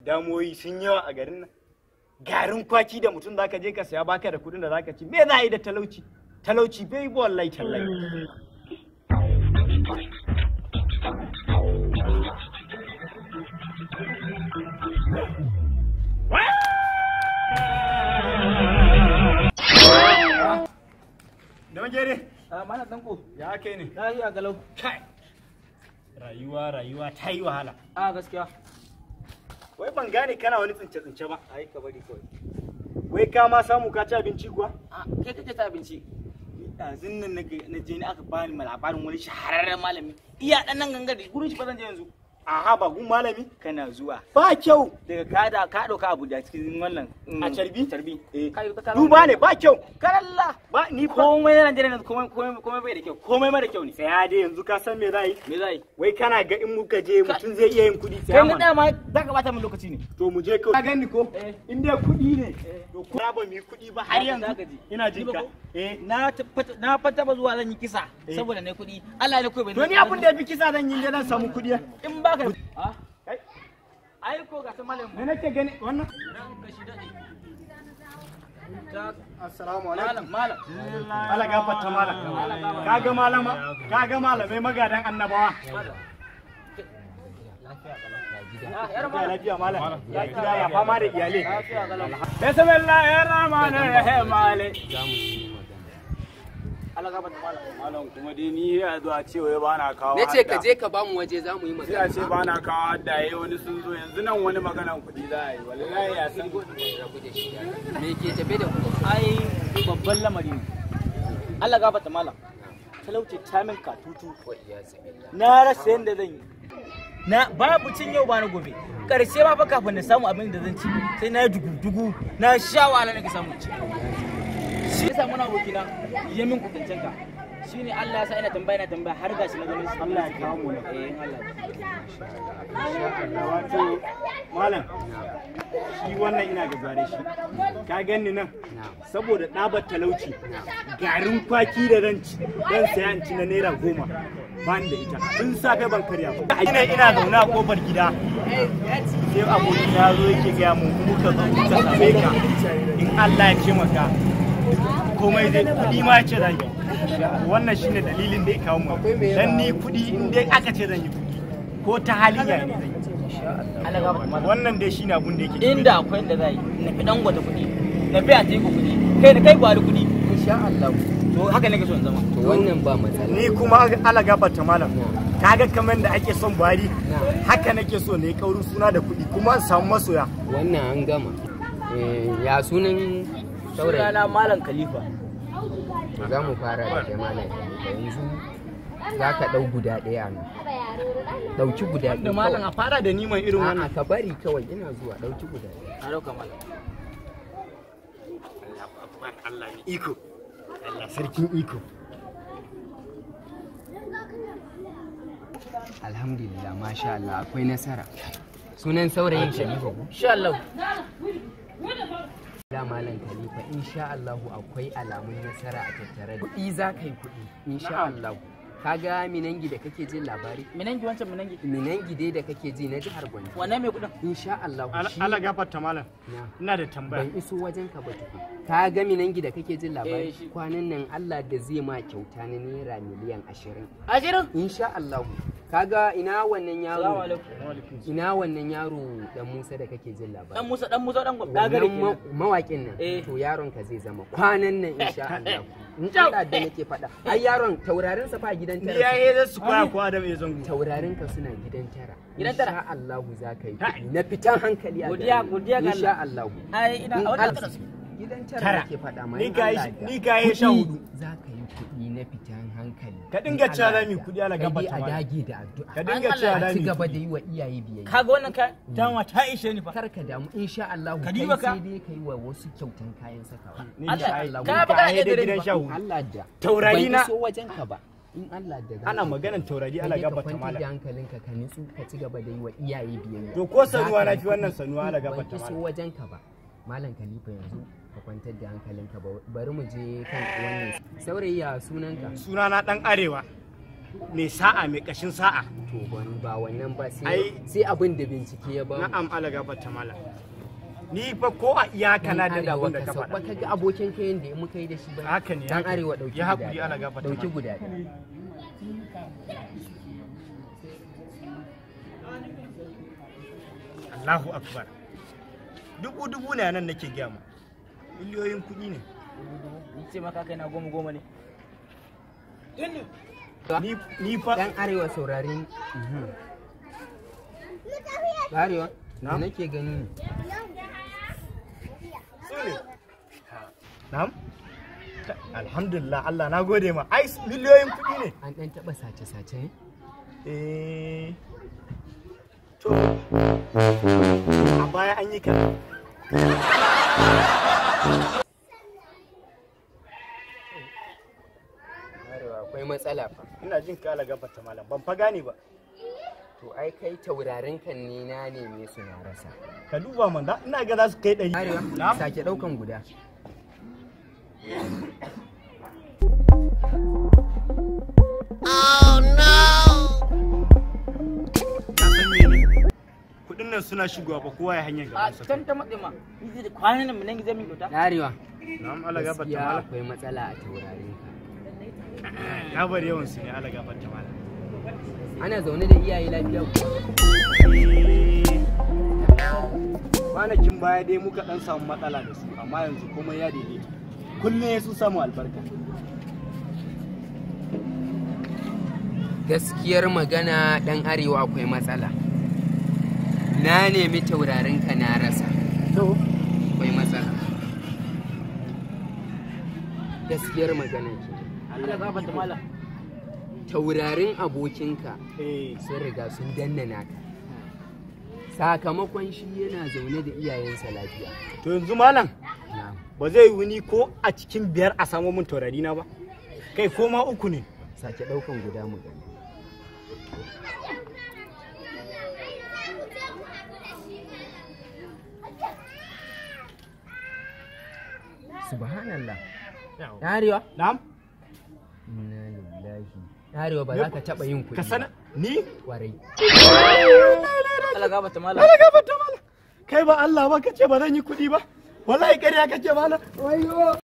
Damuwoyi sun yawa a garin nan. Garin kwaki da mutum zaka je ka saya baka da kuɗin da zaka ci. Me za a yi da talauci? Talauci bai ba wallahi tallahi. Da magere? Malam Danko. Ya kai ne? Lafiya galau. Kai. Rayuwa rayuwa ta yi wahala. A gaskiya. Wai ban gane kana wani tsince tsince ba. Ai ka bari kawai. Wai ka ma samu ka ci abinci kuwa? A kai kake ci abinci. Ɗazun nan na je ni aka bani labarin wani shahararren malami. Iya ɗan nan gangare gurin shi ba zan je yanzu. Aha ba gun malami? Kana zuwa. Ba kyau. Daga ka da ka ɗauka abu da cikin wannan. A carbi? Carbi. Eh. Duba ne ba kyau. Karalla. Ba ni komai yana jira yanzu komai komai komai bai da kyau. Komai mara kyau ne. Tsaya dai yanzu ka san me za yi? Me za yi? Wai kana ga in muka je mutum zai iya yin kuɗi Kai tsaya na mana. dama za ka bata min lokaci ne. To mu je kawai. Ka gani ko? In dai kuɗi ne. To ko ba mu yi kuɗi ba har yanzu. Za ka ji. Ina jin Ni ba ka. ko? Eh. Na fata ba zuwa zan yi kisa saboda na kuɗi. Allah ne kawai bai. To ni abin da ya fi kisa zan yi dai zan samu kuɗi. In baka Kai. Ai ko ga san malamin. Me nake gani wannan? Ranka shi daɗe. Assalamu alaikum. Malam malam. Allah gafarta malam. Kaga malama, kaga malamai magadan annabawa. Ya lafiya malam. Ya gida ya fama da iyalai. Bismillahir rahmanir rahim malik. Za mu yi magana. Allah gafarta malam. Malam kuma dai ni ya zo a ce wai ba na kawo Na ce ka hadda. je ka bamu waje za mu yi Sai a magana. ce ba na kawo hadda yayi wani sun zo yanzu nan wani maganan kuɗi za a yi wallahi ya san Rabu da shi. Me ke tafe da ku? Ai babban lamari ne. Allah gafarta malam. Talauci ta min katutu. Wa iyazu billah. Na rasa yadda zan yi. Na babu cin yau ba na gobe. Karshe ma fa kafin na samu abin da zan ci sai na yi dugu-dugu na sha wahala nake samu ci. Shi yasa muna abokina ya min kukancen ka. Shine Allah ya sa ina tambaya ina tambaya har gashi na ganin Allah ya kawo mu nan. Eh Allah. Wato malam shi wannan ina ga zare shi. Ka ganni nan saboda ɗabar talauci garin kwaki da zan ci dan saya in ci na ₦10 ba ni da ita tun safe ban karya ba. Ina ina zaune a kofar gida sai abokina ya zo yake gaya mun muka zo muka same ka in Allah ya taimaka komai zai kuɗi ma ce zan yi. Wannan shine dalilin da ya kawo mu dan ni kuɗi in dai aka ce zan yi kuɗi ko ta halin yaya ne zan yi. Allah gafarta malam. Wannan dai shine abun da yake Inda akwai inda zai na fi dangote kuɗi na fi atiku kuɗi kai da kai gwari kuɗi. Insha Allah. To haka nake so in zama. To wannan ba matsala. Ni kuma Allah gafarta malam kaga kamar da ake son Buhari haka nake so ne kaurin suna da kuɗi kuma in samu masoya. Wannan an gama. Eh, ya sunan saurayi? Sunana Malam Khalifa. To za mu fara da kai malam Khalifa. Yanzu za ka ɗau guda ɗaya nan. Ɗauki guda Da ɗaya malam kawai. a fara da niman irin wannan. A'a ka bari kawai ina zuwa ɗauki guda ɗaya. A ɗauka malam. Allah ne iko. Allah sarkin iko. Alhamdulillah masha Allah akwai nasara. Sunan saurayin Khalifa ko? Insha Allah. Da malam Khalifa insha Allahu akwai alamun nasara a tattare da kuɗi za ka yi kuɗi insha Allahu. Kaga Minangi da kake jin labari? Minangi wancan Minangi. Minangi dai da kake ji na jihar Gombe. Wannan mai kuɗin? Insha Allahu shi Allah gafarta malam. Na. Ina da tambaya. Ban iso wajen ka ba tukun. Ka ga Minangi da kake jin labari? Eh, shi. Kwanan nan Allah da zai ma kyauta na naira miliyan 20. 20? Insha Allahu. Kaga ina wannan Assalamu yaro? alaikum. Ina wannan yaro dan Musa da kake jin labari? Dan Musa dan Musa dan Gombe. Gagare Wannan kenan. mawaƙin nan Eh. to yaron ka zai zama kwanan nan insha Allah. In Allah da nake faɗa. Ai yaron taurarin sa fa a gidan Ni tara. ya yi zai su koya ko Adam ya zango. Taurarin ka suna gidan tara. Gidan tara? Insha Allah za ka yi kuɗi na fitan hankali a Godiya- garin nan. godiya ga Insha Allah. Allah. Ai ina In a wannan Allah- Gidan tara Tara. nake faɗa ma. Ni in ga Allah shi- da. ni ga ya sha Kuɗi hudu. Za ka yi kuɗi na fitan hankali. Ka dinga In cewa Allah za mu yi da. kuɗi, Allah Kai dai gafarta a mana. dage da addu'a. Ka dinga Allah cewa A za ci mu yi gaba kuɗi. da yi wa iyaye biyayya. Kaga wannan ka dama ta ishe ni fa. Kar ka damu insha Allah Ka kai diba ka. sai dai kai wa wasu kyautan kayan sakawa. Ni Allah- ga ai- Ka ni ba ga ka ai iya dai dare gidan ba. sha hudu. Allah da. Taurari na- Ban iso wajen ka ba. In Allah da za Ana ka yi. maganan taurari Kai Allah dai ka gafarta kwantar malam. da hankalinka ka nutsu ka ci gaba da yi wa iyaye biyayya. To ko Za sanuwa ka na yi fi wannan kuɗi. sanuwa Allah gafarta Ban iso malam. wajen ka ba. Malam Khalifa yanzu ka kwantar da hankalinka bari mu je kan wannan. Saurayi ya sunanka? Sunana dan Arewa. mai sa'a, mai kashin sa'a. To ba wannan ba, sai abin da bincike ya ba mu. Na'am, Allah gafarta malam. Ni fa ko a iyaka na da abin da ka faɗa. Ba ka ga abokin ka yanda muka yi da shi ba. Haka ne. Dan arewa dauki ya hakuri, Allah gafarta. Dauki guda. Allahu akbar. Dubu dubu ne nan nake gaya ma. Miliyoyin kuɗi ne. Ni ce maka kai na goma goma ne. Ni fa dan arewa saurarin. Arewa na nake gani ne. Na'am. Alhamdulillah, Allah na gode ma. Ai miliyoyin kuɗi ne. An dan taba sace-sace ne? Eh. To a baya an yi kaɗan. Arewa akwai matsala fa. Ina jin ka, Allah gafarta malam. Ban fa gane ba. To ai kai taurarin kan ne na neme su na rasa. Ka duba man, ina ga za su kai 100. Arewa sake daukan guda. Oh no! Ka san mene? Kudin nan suna shigowa ba kowa ya hanyar gaban sa. A can ta matse ma. Ni zai kwanan nan mun zai min kyauta. Arewa. Na'am, Allah gafarta Gaskiya malam. akwai matsala a taurarin ka. Ya bar yawan su ne, Allah gafarta malam. Ana zaune da iyaye lafiya kuwa? Kwanakin baya dai muka dan samu matsala da su, amma yanzu komai ya daidaita. Kullum ya sun samu albarka. Gaskiyar magana dan arewa akwai matsala. Na nemi taurarin ka na rasa. To Akwai matsala. Gaskiyar magana ke. Allah gafarta malam. Taurarin abokinka eh sun riga sun danna naka. Sakamakon shi yana zaune da iyayensa lafiya. To yanzu malam Na'am. ba zai yi ni ko a cikin 5 a samo min taurari na ba. Kai ko ma 3 ne. Sake daukan guda mu gani. Subhanallah. Arewa? Na'am. Inna lillahi. Arewa ba za ka taɓa yin kuɗi. Ka sana ni? Kwarai. Allah gafarta malam. Allah gafarta malam. Kai ba Allah ba kace ba zan yi kuɗi ba. Wallahi ƙarya kace malam. Wayyo.